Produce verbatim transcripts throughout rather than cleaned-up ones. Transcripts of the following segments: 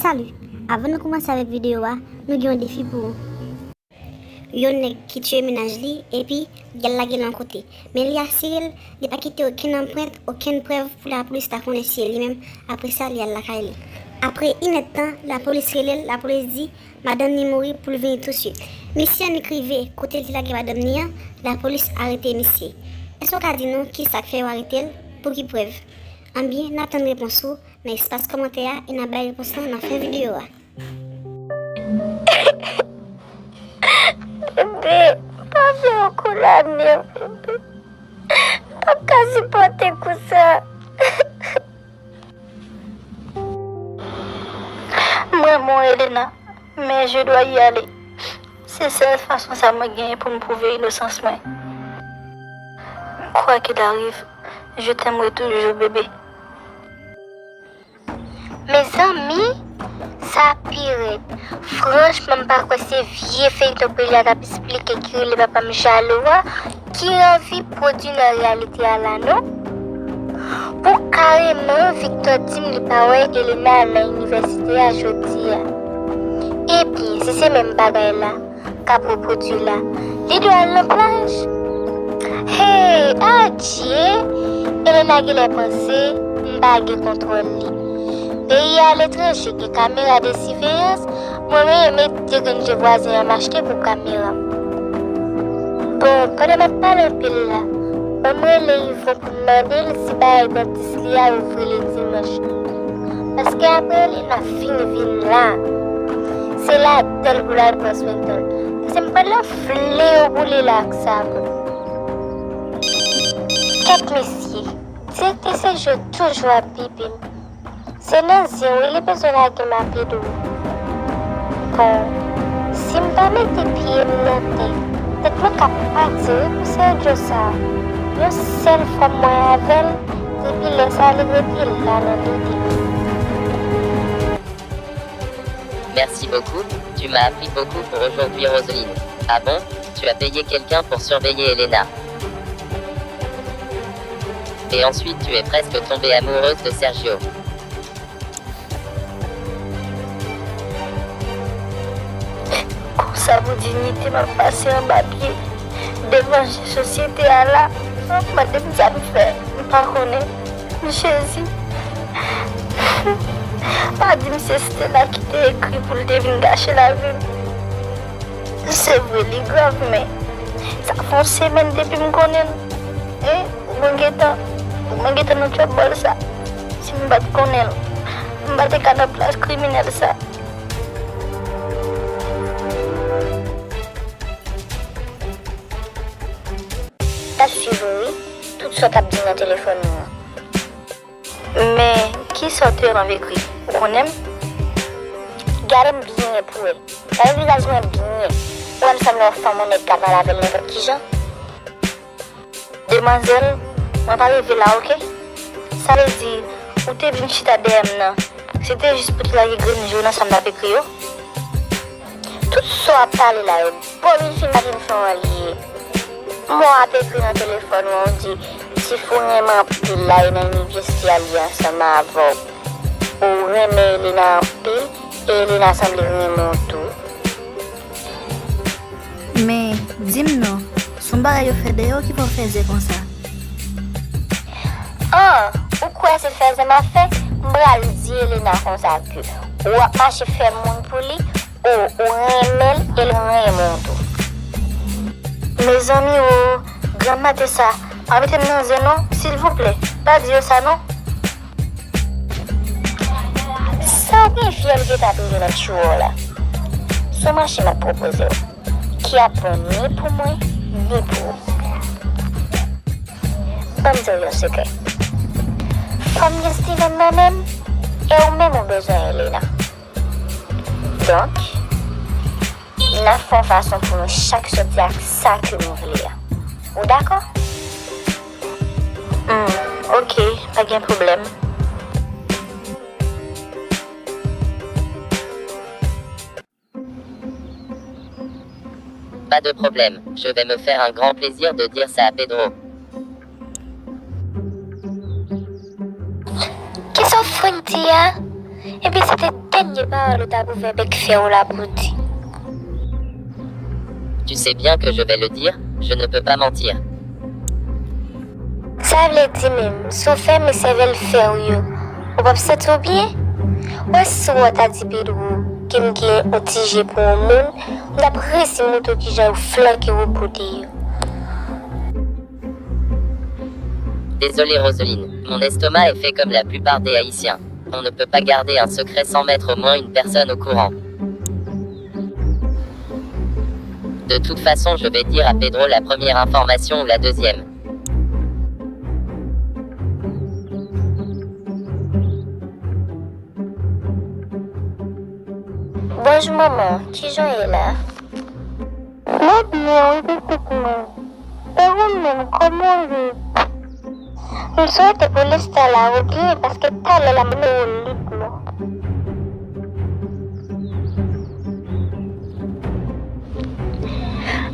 Salut! Avan nou kòmanse avèk videyo a, nou gen yon defi pou ou. Yon nèg ki tiye mennaj li, epi li al lage l yon kote. Men li asire l, li pa kite okenn anprent, okenn prèv pou lapolis ta konnen si se li menm. Apre sa, li al lakay li. Apre inèdtan, lapolis rele l, lapolis di madanm ni mouri pou l vini touswit. Misye annik rive kote l te lage madanm ni an, lapolis arete misye. Èske w ka di nou kisa k fè yo arete l? Pou ki prèv? Anbyen, n ap tann repons ou nan espas kòmantè a e n ap bay repons lan nan fen videyo a. Bebe, pa fè yo kondane m, bebe. M p ap ka sipòte kou sa. M renmen w, Elena, men je dois y aller. Se sèl fason sa mwen genyen pou m pwouve inosans mwen. Quoi qu'il arrive, je t'aimerai toujours, bébé. Mezanmi, sa pi rèd. Franchman, m pa kwè se vye feyton Peli a t ap esplike ki rele Papa m Jalou a ki anvi pwodui nan reyalite a la, non. Pou kareman, Victor di m li pa wè Elena nan inivèsite a jodi a. Ebyen, si se menm bagay la k ap repwodui la, li dwe al nan plaj. Hey, adje! Elena genlè panse m pa gen kontwòl li. Peyi aletranje gen kamera de siveyans, mwen menm e de grenn je vwazen an m achte pou kamera m. Bon, pandan m ap pale anpil la, ban m rele Yvon pou m mande l si bagay dantis li a ouvri lendi manch. Paske apre Elena fin vin la, se ladan l pou l al pran swen tan l. Paske m pral nan fleyo pou li la ak sa tou. Kèt mesye, direktè Sergio toujou ap bipe m. Se nan zen wi li bezwen lage m a pye dwòl. Bon, si m pa mete pye m nan tè, tèt mwen ka pati wi pou Sergio sa. Yon sèl fwa m wè avè l, depi lè sa a li rete la nan lide m. Merci beaucoup, tu m'as appris beaucoup pour aujourd'hui, Roseline. Ah bon? Tu as payé quelqu'un pour surveiller Elena. Et ensuite tu es presque tombée amoureuse de Sergio. Konsa pou diyite m ap pase anba pye devan je sosyete a la. Mande m sa m fè, m pa konnen. Jezi. Pa di m se Stella ki te ekri pou l te vin gache lavi m. Se vre, li grav, men sa fè yon semèn depi m konnen l. E, mwen gentan, mwen gentan nan djòb bòl sa. Si m pa t konnen l, m pa te ka nan plas kriminèl sa. T ap swiv ou wi, tout sa w t ap di nan telefòn ou an. Men, kisa w te anvi ekri? Ou konnen m? Gade m byen pou wè. Gade vizaj mwen byen. Ou wè m sanble yon fanm onèt k ap pale avè l nenpòt kijan. Demwazèl, mwen pa rive la, oke? Sa vle di, ou te vin chita dèyè m nan, se te jis pou te lage grenn je w nan sa m t ap ekri yo? Tout sa w ap pale la yo, bò vin fin pa vin fè w anyen. Mò ap ekri nan telefòn ou an, ou di, Tifou renmen anpil la e nan inivèsite a li ansanm avè w. Ou renmen Elena anpil, e Elena sanble renmen w tou. Men, di m non, se yon bagay yo fè dèyè w ki fè w fèzè konsa? Ah, ou kwè se fèzè m ap fè? M pral di Elena konsa ke w ap mache fè moun pou li, o, ou renmen l e l renmen w tou. Mezanmi o, granmaten sa, pa mete m nan zen non, silvouplè, pa di yo sa non. Sa w gen fyèl ke ta tonbe nan tchou w la? Se yon mache m ap pwopoze w, ki ap bon ni pou mwen, ni pou ou. Ban m di w yon sekrè. Fò m gen Steven nan men m, e ou menm ou bezwen Elena. Donk, n ap fè yon fason pou nou chak sòti ak sa ke nou vle a. Ou dakò? Hmm, ok, pa gen pwoblèm. Pas de problème, je vais me faire un grand plaisir de dire ça à Pedro. Kisa w fouti a? Ebyen, se te dènye pawòl ou t ap ouvè bèk fè w la pou w di. Tu sais bien que je vais le dire, je ne peux pas mentir. Sa vle di menm, si w fèmen sèvèl fè w yo, ou p ap santi w byen? Ou wè si w ta di Pedro ke m gen yon ti je pou yon moun, m t ap resi montre w kijan yo flanke w bò deyò. Désolé Roseline, mon estomac est fait comme la plupart des Haïtiens. On ne peut pas garder un secret sans mettre au moins une personne au courant. De toute façon, je vais dire à Pedro la première information ou la deuxième. Bonjou manman, kijan w ye la? Mwen byen wi pitit mwen. E ou menm, kòman w ye? M swete pou listwa la ou byen paske talè la m ap voye w lit mwen.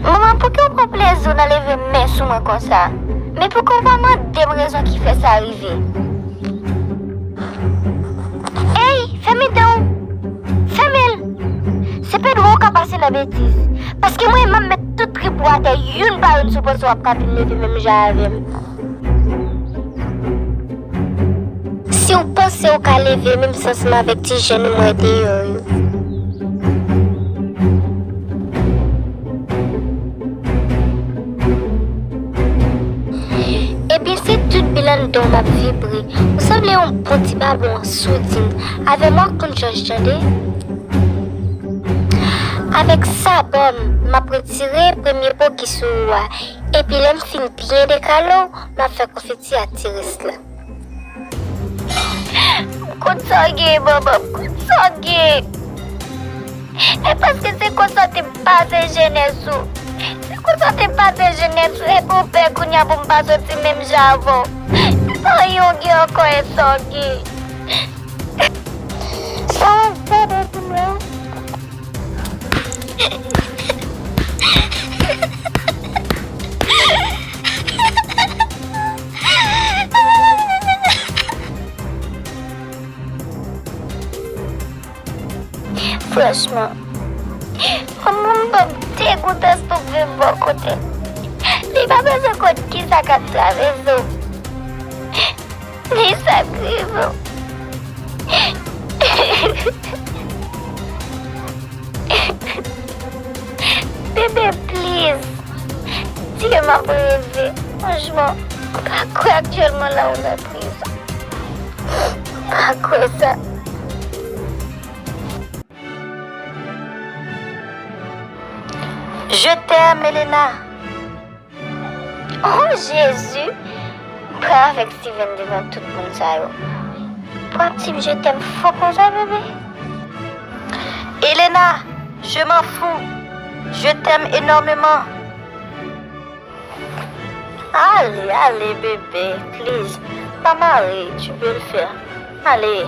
Manman, pouki w pran plezi w nan leve men sou mwen konsa? Men pouki w pa mande m rezon ki fè sa rive? Ey, fèmen dan w! Fèmen l! Se Pedro w ka pase nan betiz. Paske mwen, m ap met tout trip ou atè youn pa youn si w panse w ap ka vin leve menm jan avè m. Si w panse w ka leve menm jan ansanm avèk ti jèn ou m wè deyò yo. Ebyen, se tout bilandan w m ap vibre. Ou sanble yon bon ti babon an soudin. Avè m w ap konn jan j tande. Avèk sa bòm, m ap retire premye po ki sou ou a. Epi lè m fin byen dekale w, m ap fè konfeti a ti rès la. M konn sa w gen, manman, m konn sa w gen. E paske se konsa w te pase jenès ou. Se konsa w te pase jenès ou, epi w pè kounye a pou m pa soti menm jan avè w. Se pa anyen w gen ankò, e sa w gen. Sa w ap gade pou mwen? Franchman, manman m ban m degoutans pou m viv bò kote l. Li pa bezwen konn kisa k ap travèse w, ni sa k rive w. Bebe, please. Di ke m ap reve. Franchman, m pa kwè aktyèlman la ou nan prizon. M pa kwè sa. Je t'aime, Elena. Oh Jezi! M pran avèk Steven devan tout moun sa yo. Pou ap di m je t'aime fò konsa, bebe? Elena, je m'en fous. Je t'aime énormément. Ale, ale, bebe, please. Pa mare, tu peux le faire. Ale,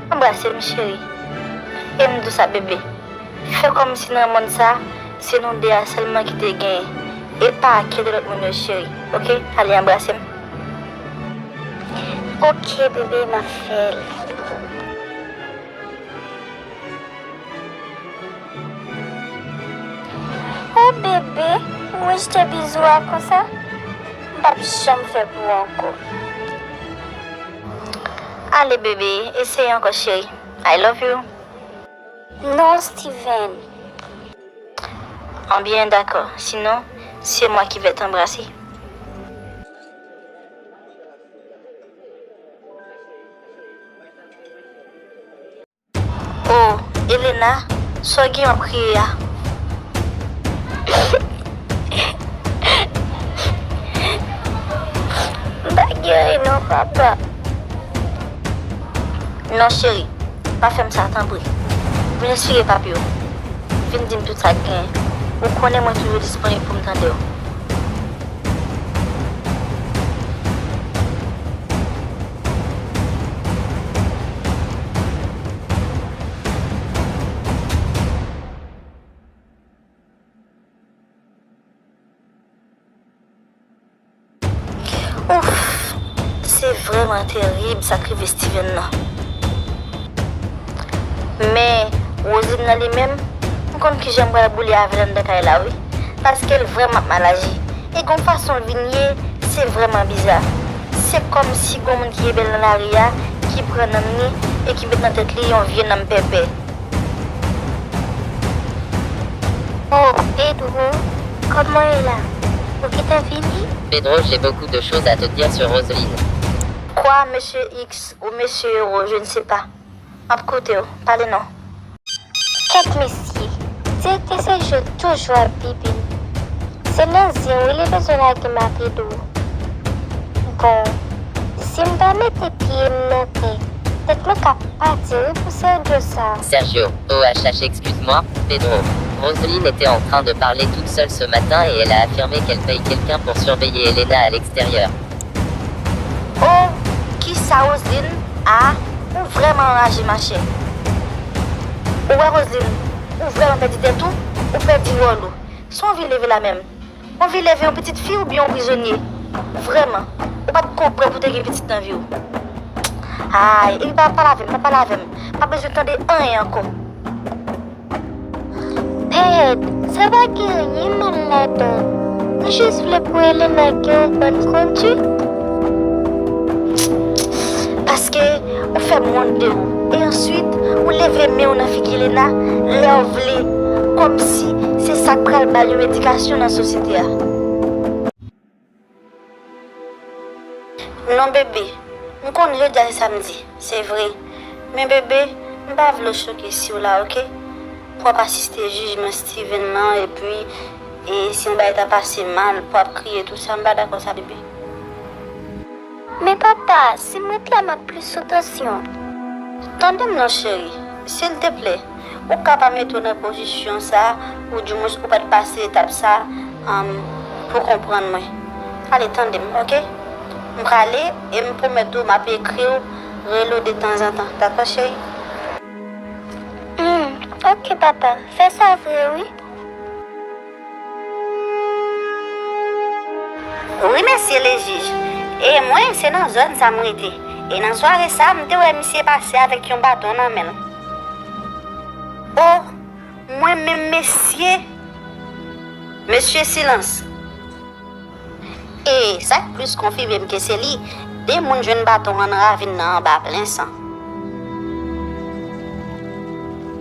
anbrase m, cheri. E m di w sa, bebe. Fè kòmsi nan mond sa, se nou de a sèlman ki te genyen. E pa kite lòt moun yo, cheri. Oke? Ale, anbrase m. Oke, bebe, m ap fè l. O bebe, m rejte bizou a konsa. M p ap janm fè pou ou ankò. Ale, bebe, eseye ankò, cheri. I love you. Non, Steven. Anbyen, dakò. Sinon, c'est moi qui vais t'embrasser. Oh, Elena, sa w gen w ap kriye a? M pa gen anyen non, papa. Non, cheri, pa fè m sa, tanpri. Vin espire papi w. Vin di m tout sa k genyen. Ou konnen mwen toujou disponib pou m tande w. Ouf! Se vrèman terib sa k rive Steven nan. Men, Roseline nan li menm, m konn kijan m pral boule avè l anndan kay la wi. Paske l vrèman ap mal aji. E gon fason l vin ye, se vrèman biza. Se kòmsi gon moun ki ribèl nan lari a, ki pran nanm li e ki met nan tèt li yon vye nanm pèpè. Oh, Pedro, kòman w ye la? Ou gentan vini? Pedro, j'ai beaucoup de choses à te dire sur Roseline. Quoi, monsieur X ou monsieur Euro, je ne sais pas. M ap koute w, pale non. Kèt mesye, direktè Sergio toujou ap bibi m. Se nan zen wi li bezwen lage m ak Pedro. Bon, si m pa mete pye m nan tè, tèt mwen ka pati wi pou Sergio sa. Sergio, O H H, excuse-moi, Pedro. Roseline était en train de parler toute seule ce matin et elle a affirmé qu'elle paye quelqu'un pour surveiller Elena à l'extérieur. Oh, kisa Roseline? Ah, ou vrèman anraje machè. Ou wè Roseline, ou vrèman pèdi tèt ou, ou pèdi wòl ou. Se w anvi leve la menm? W anvi leve yon pitit fi oubyen yon prizonye? Vrèman, ou pa t ko prè pou te gen pitit nan vi w. Ay, epi pa pale avè m, pa pale avè m. Pa bezwen tande anyen ankò. Pèd, sa pa gen anyen mal ladan. Ou jis vle pou Elena gen yon bòn kondwit? Paske ou fè m wont de ou. E answit, ou leve men w nan figi Elena lè w vle. Kòmsi se sa k pral ba l yon edikasyon nan sosyete a. Non bebe, m konn jodi a se samdi, se vre. Men bebe, m pa vle w choke si w la, oke? Pou w ap asiste jijman Steven nan, epi, e si yon bagay ta pase mal, pou w ap kriye tou sa, m pa dakò sa, bebe. Men papa, si m ret la, m ap plis sou tansyon. Tande m non, cheri, silteplè, ou ka pa mete w nan pozisyon sa, oudimwens ou pa t pase etap sa, um, pou konprann mwen. Ale, tande m, oke? M prale, e m pwomèt ou m ap ekri w, rele w detanzantan, dakò, cheri? Hmm, oke, papa, fè sa vre, wi. Wi, mesye lejij. E mwen, se nan zòn sa m rete. E nan sware sa, m te wè misye pase avèk yon baton nan men l. O, mwen menm, mesye! Mesye, silans! E sa k plis konfime m ke se li, de moun jwenn baton an nan ravin nan anba plen san.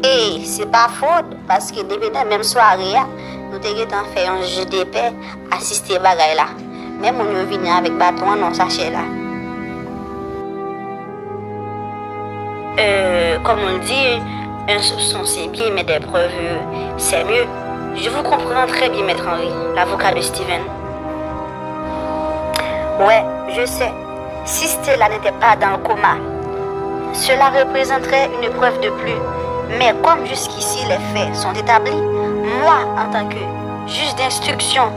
E se pa fòt, paske depi nan menm sware a, nou te gentan fè yon je de pè, asiste bagay la. Men moun yo vini avèk baton an nan sachè la. Euh, comme on le dit, un soupçon c'est bien, mais des preuves c'est mieux. Je vous comprends très bien, Maître Henry, l'avocat de Steven. Ouais, je sais. Si Stella n'était pas dans le coma, cela représenterait une preuve de plus. Mais comme jusqu'ici les faits sont établis, moi, en tant que juge d'instruction,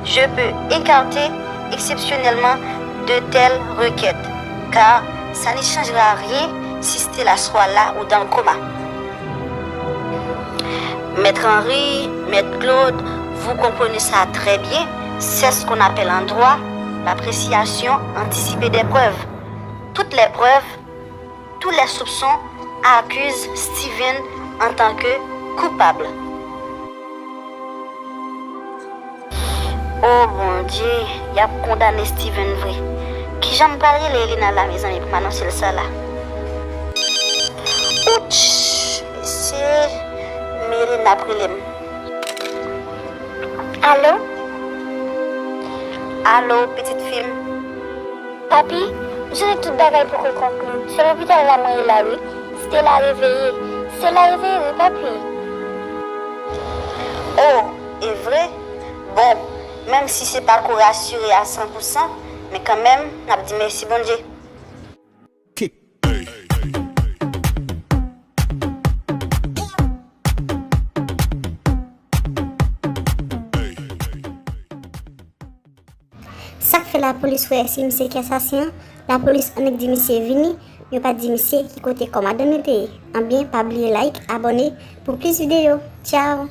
je peux écarter exceptionnellement de telles requêtes, car ça ne changera rien si Stella soit là ou dans le coma. Maître Henry, Maître Claude, vous comprenez ça très bien, c'est ce qu'on appelle en droit l'appréciation anticipée des preuves. Toutes les preuves, tous les soupçons accusent Steven en tant que coupable. O Bondye, y ap kondane Steven vre. Kijan m pral rele Elena la, mezanmi, pou m anonse l sa la? Ouch! Mesye, men Elena ap rele m. Alo? Alo, pitit fi m. Papi, m sonje tout bagay poko konkli. Se lopital la mwen ye la wi. Stella reveye. Stella reveye wi, papi. O, e vre? Bon, menm si se pa ko rasire a san pou san, men kanmenm, n ap di mèsi Bondye. Sa k fè lapolis wè si misye ki asasen an, lapolis annik di misye vini, yo pa di misye ki kote kò madanm li te ye. Anbyen, pa bliye like, abòne pou plis videyo. Tchao!